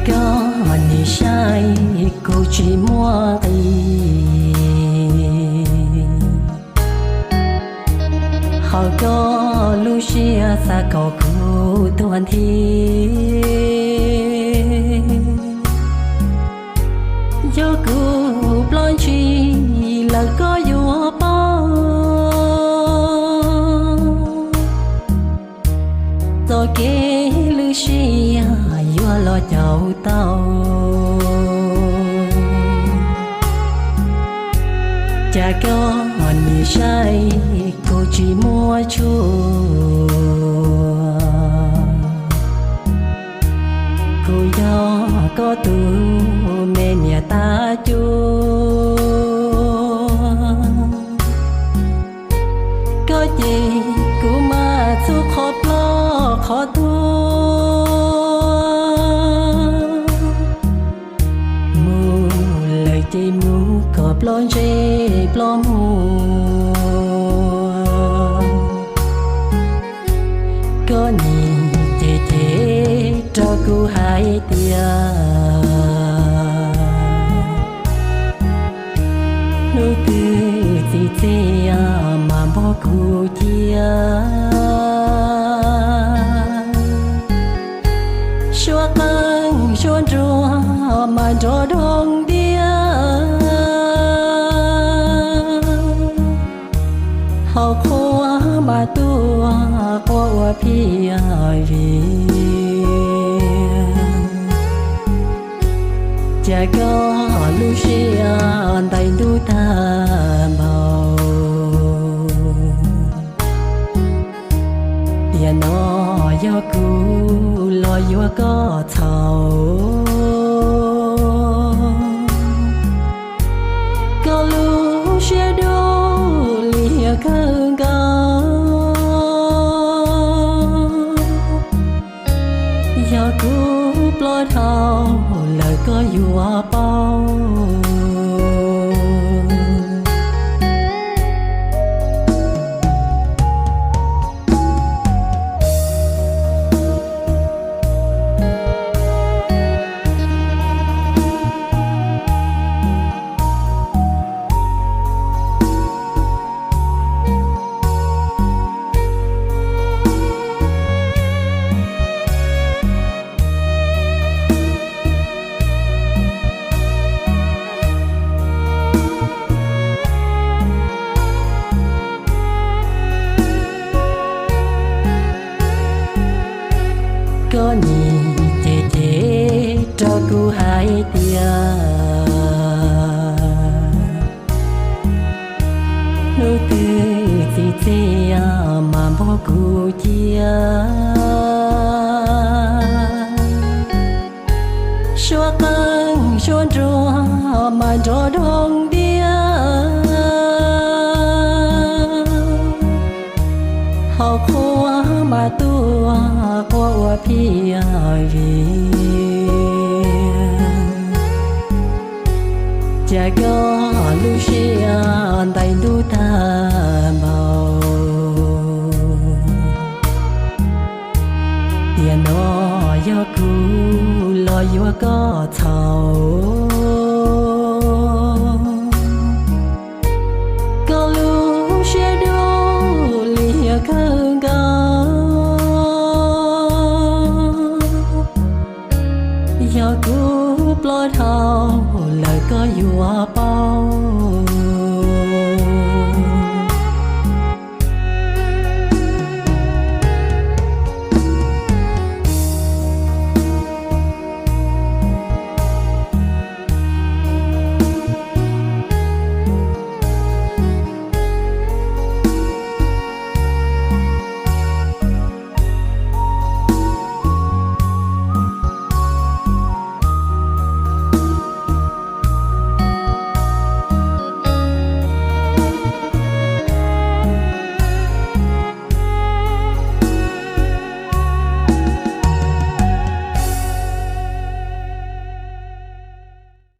Koj nim saib kuv tsis muaj nqis, ho koj lub siab xav kom kuv tuag nthi. Yog kuv ploj ntshis lawm koj yuav paub, txoj kev lwj siab yuav los caum tau. Cas koj nim saib kuv tsis muaj tshuaj, kuv yog koj tus me niam tab cuab. Koj cem kuv mas txhub qhov ploj qhov tuag, mus lawm ces mus kom ploj ntsej ploj muag. Koj nim cem cem rau kuv hais tias, hnub twg txiv txiaj mas npog kuv cia, suab qeej suab nruas mas nrov doog diab, ho qhua mas tuaj quaj ua phiaj vim, cas koj lub siab ntais ntub tag npaum. Tiam no yog kuv los yuav koj txhaum, koj lub siab dub liag kawg nkaus. Yog kuv ploj dhau lawm koj yuav paub. Koj nim cem cem rau kuv hais tias, hnub twg txiv txiaj mas npog kuv cia, suab qeej suab nruas mas nrov doog diab, ho qhua mas tuaj quaj ua phiaj vim, cas koj lub siab ntais ntub tag npaum. Tiam no yog kuv los yuav koj txhaum, koj lub siab dub liag kawg nkaus. Yog kuv ploj dhau lawm koj yuav paub.